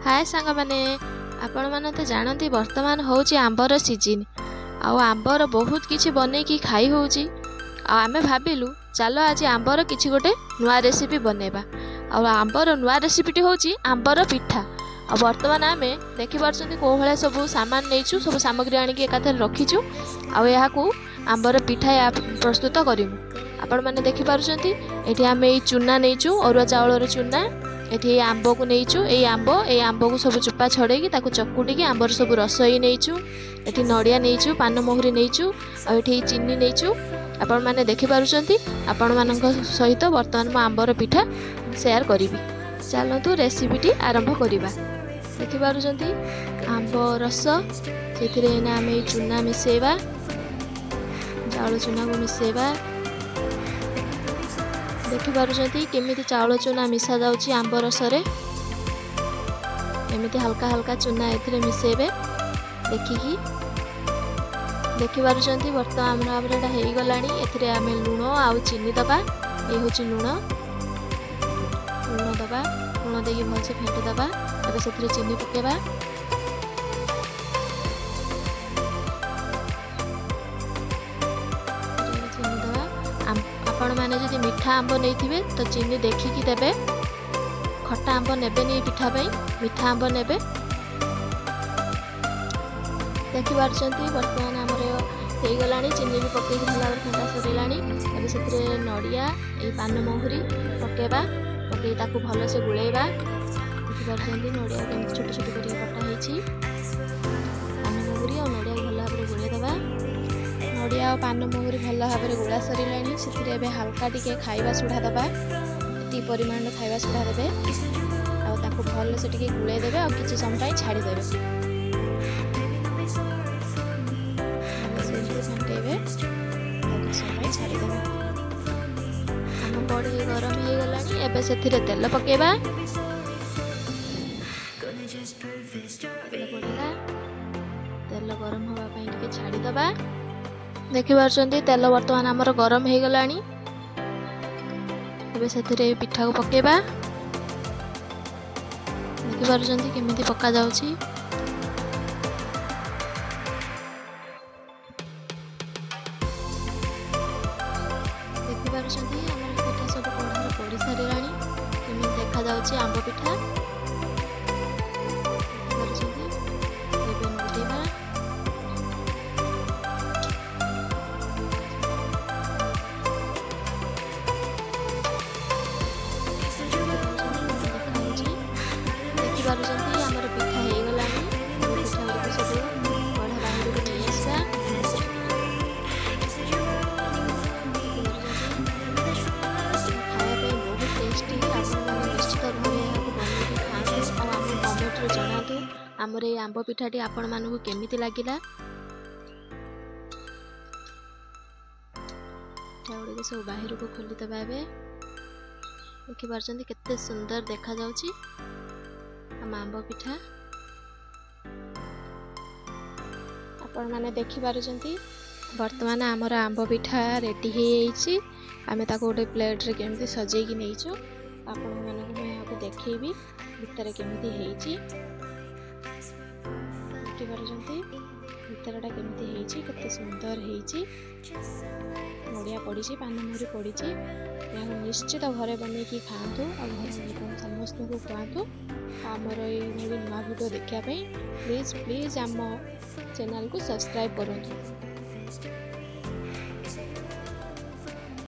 ହାଏ ସାଙ୍ଗମାନେ, ଆପଣମାନେ ତ ଜାଣନ୍ତି ବର୍ତ୍ତମାନ ହେଉଛି ଆମ୍ବର ସିଜିନ୍। ଆଉ ଆମ୍ବର ବହୁତ କିଛି ବନେଇକି ଖାଇ ହେଉଛି। ଆଉ ଆମେ ଭାବିଲୁ ଚାଲ ଆଜି ଆମ୍ବର କିଛି ଗୋଟେ ନୂଆ ରେସିପି ବନେଇବା। ଆଉ ଆମ୍ବର ନୂଆ ରେସିପିଟି ହେଉଛି ଆମ୍ବର ପିଠା। ଆଉ ବର୍ତ୍ତମାନ ଆମେ ଦେଖିପାରୁଛନ୍ତି କେଉଁ ଭଳିଆ ସବୁ ସାମାନ ନେଇଛୁ, ସବୁ ସାମଗ୍ରୀ ଆଣିକି ଏକାଥରେ ରଖିଛୁ। ଆଉ ଏହାକୁ ଆମ୍ବର ପିଠା ପ୍ରସ୍ତୁତ କରିବୁ। ଆପଣମାନେ ଦେଖିପାରୁଛନ୍ତି ଏଠି ଆମେ ଏଇ ଚୁନା ନେଇଛୁ, ଅରୁଆ ଚାଉଳର ଚୁନା। ଏଠି ଏଇ ଆମ୍ବକୁ ନେଇଛୁ, ଏଇ ଆମ୍ବକୁ ସବୁ ଚୋପା ଛଡ଼େଇକି ତାକୁ ଚକୁଟିକି ଆମ୍ବର ସବୁ ରସ ହେଇ ନେଇଛୁ। ଏଠି ନଡ଼ିଆ ନେଇଛୁ, ପାନମହୁରି ନେଇଛୁ, ଆଉ ଏଠି ଚିନି ନେଇଛୁ। ଆପଣମାନେ ଦେଖିପାରୁଛନ୍ତି, ଆପଣମାନଙ୍କ ସହିତ ବର୍ତ୍ତମାନ ମୁଁ ଆମ୍ବର ପିଠା ସେୟାର କରିବି। ଚାଲନ୍ତୁ ରେସିପିଟି ଆରମ୍ଭ କରିବା। ଦେଖିପାରୁଛନ୍ତି ଆମ୍ବ ରସ, ସେଥିରେ ଏଇନା ଆମେ ଏଇ ଚୁନା ମିଶାଇବା, ଚାଉଳ ଚୁନାକୁ ମିଶାଇବା। ଦେଖିପାରୁଛନ୍ତି କେମିତି ଚାଉଳ ଚୁନା ମିଶା ଯାଉଛି ଆମ୍ବ ରସରେ। ଏମିତି ହାଲକା ହାଲକା ଚୁନା ଏଥିରେ ମିଶାଇବେ ଦେଖିକି। ଦେଖିପାରୁଛନ୍ତି ବର୍ତ୍ତମାନ ଆମର ଏଇଟା ହେଇଗଲାଣି। ଏଥିରେ ଆମେ ଲୁଣ ଆଉ ଚିନି ଦେବା। ଏଇ ହେଉଛି ଲୁଣ, ଲୁଣ ଦେବା, ଲୁଣ ଦେଇକି ଭଲସେ ଫେଣ୍ଟି ଦେବା। ଏବେ ସେଥିରେ ଚିନି ପକାଇବା। ଚିନି ଦେବା। ଆପଣମାନେ ଯଦି ମିଠା ଆମ୍ବ ନେଇଥିବେ ତ ଚିନି ଦେଖିକି ଦେବେ, ଖଟା ଆମ୍ବ ନେବେନି ପିଠା ପାଇଁ, ମିଠା ଆମ୍ବ ନେବେ। ଦେଖିପାରୁଛନ୍ତି ବର୍ତ୍ତମାନ ଆମର ହେଇଗଲାଣି, ଚିନି ବି ପକେଇକି ଭଲ ଭାବରେ ଫେଣ୍ଟା ସରିଲାଣି। ଏବେ ସେଥିରେ ନଡ଼ିଆ, ଏଇ ପାନମହୁରି ପକାଇବା, ପକେଇ ତାକୁ ଭଲସେ ଗୋଳେଇବା। ଦେଖିପାରୁଛନ୍ତି ନଡ଼ିଆ କେମିତି ଛୋଟ ଛୋଟ କରିକି କଟା ହେଇଛି। ପାନମହୁରି ଆଉ ନଡ଼ିଆକୁ ଭଲ ଭାବରେ ଗୋଳେଇ ଦେବା। ନଡ଼ିଆ ଆଉ ପାନମହୁରି ଭଲ ଭାବରେ ଗୋଳା ସରିଲାଣି। ସେଥିରେ ଏବେ ହାଲକା ଟିକେ ଖାଇବା ସୋଢ଼ା ଦେବା, ଏତିକି ପରିମାଣର ଖାଇବା ସୋଢ଼ା ଦେବେ। ଆଉ ତାକୁ ଭଲସେ ଟିକେ ଗୋଳେଇ ଦେବେ ଆଉ କିଛି ସମୟ ପାଇଁ ଛାଡ଼ିଦେବେ। ଘଣ୍ଟେଇବେ ଆଉ କିଛି ସମୟ ପାଇଁ ଛାଡ଼ିଦେବେ। ଆମ କଢ଼େଇ ଗରମ ହେଇଗଲାଣି, ଏବେ ସେଥିରେ ତେଲ ପକାଇବା। ତେଲ ପଡ଼ିଲା, ତେଲ ଗରମ ହେବା ପାଇଁ ଟିକେ ଛାଡ଼ିଦେବା। ଦେଖିପାରୁଛନ୍ତି ତେଲ ବର୍ତ୍ତମାନ ଆମର ଗରମ ହେଇଗଲାଣି। ଏବେ ସେଥିରେ ପିଠାକୁ ପକାଇବା। ଦେଖିପାରୁଛନ୍ତି କେମିତି ପକାଯାଉଛି। ଦେଖିପାରୁଛନ୍ତି ଆମର ପିଠା ସବୁ କଢ଼ାରେ ପଡ଼ି ସାରିଲାଣି। କେମିତି ଦେଖାଯାଉଛି ଆମ୍ବ ପିଠା, ଦେଖିପାରୁଛନ୍ତି। ଏବେ ନଉଟେଇବା। ଦେଖିପାରୁଛନ୍ତି ଆମର ପିଠା ହେଇଗଲାଣି। ପିଠା ଗୁଡ଼ିକ ସବୁ କଢ଼ା ବାହାରକୁ ନେଇ ଆସିବା। ଖାଇବା ପାଇଁ ବହୁତ ଟେଷ୍ଟି। ଆପଣମାନେ ନିଶ୍ଚିତ ଘରେ ଏହାକୁ ବନେଇକି ଖାଆନ୍ତୁ ଆଉ ଆମକୁ କମେଣ୍ଟରେ ଜଣାନ୍ତୁ ଆମର ଏଇ ଆମ୍ବ ପିଠାଟି ଆପଣମାନଙ୍କୁ କେମିତି ଲାଗିଲା। ପିଠା ଗୁଡ଼ିକ ସବୁ ବାହାରକୁ ଖୋଲିଦେବା। ଏବେ ଦେଖିପାରୁଛନ୍ତି କେତେ ସୁନ୍ଦର ଦେଖାଯାଉଛି ଆମ ଆମ୍ବ ପିଠା। ଆପଣମାନେ ଦେଖିପାରୁଛନ୍ତି ବର୍ତ୍ତମାନ ଆମର ଆମ୍ବ ପିଠା ରେଡ଼ି ହେଇଯାଇଛି। ଆମେ ତାକୁ ଗୋଟେ ପ୍ଲେଟ୍ରେ କେମିତି ସଜେଇକି ନେଇଛୁ, ଆପଣମାନଙ୍କୁ ମୁଁ ଏହାକୁ ଦେଖେଇବି ଭିତରେ କେମିତି ହେଇଛି। ଦେଖିପାରୁଛନ୍ତି ଭିତରଟା କେମିତି ହେଇଛି, କେତେ ସୁନ୍ଦର ହେଇଛି। ନଡ଼ିଆ ପଡ଼ିଛି, ପାନମହୁରି ପଡ଼ିଛି। ଏହାକୁ ନିଶ୍ଚିତ ଘରେ ବନେଇକି ଖାଆନ୍ତୁ ଆଉ ଘରେ ସମସ୍ତଙ୍କୁ ଖୁଆନ୍ତୁ। ଆମର ଏଇଭଳି ନୂଆ ଭିଡ଼ିଓ ଦେଖିବା ପାଇଁ ପ୍ଲିଜ୍ ପ୍ଲିଜ୍ ଆମ ଚ୍ୟାନେଲକୁ ସବସ୍କ୍ରାଇବ୍ କରନ୍ତୁ।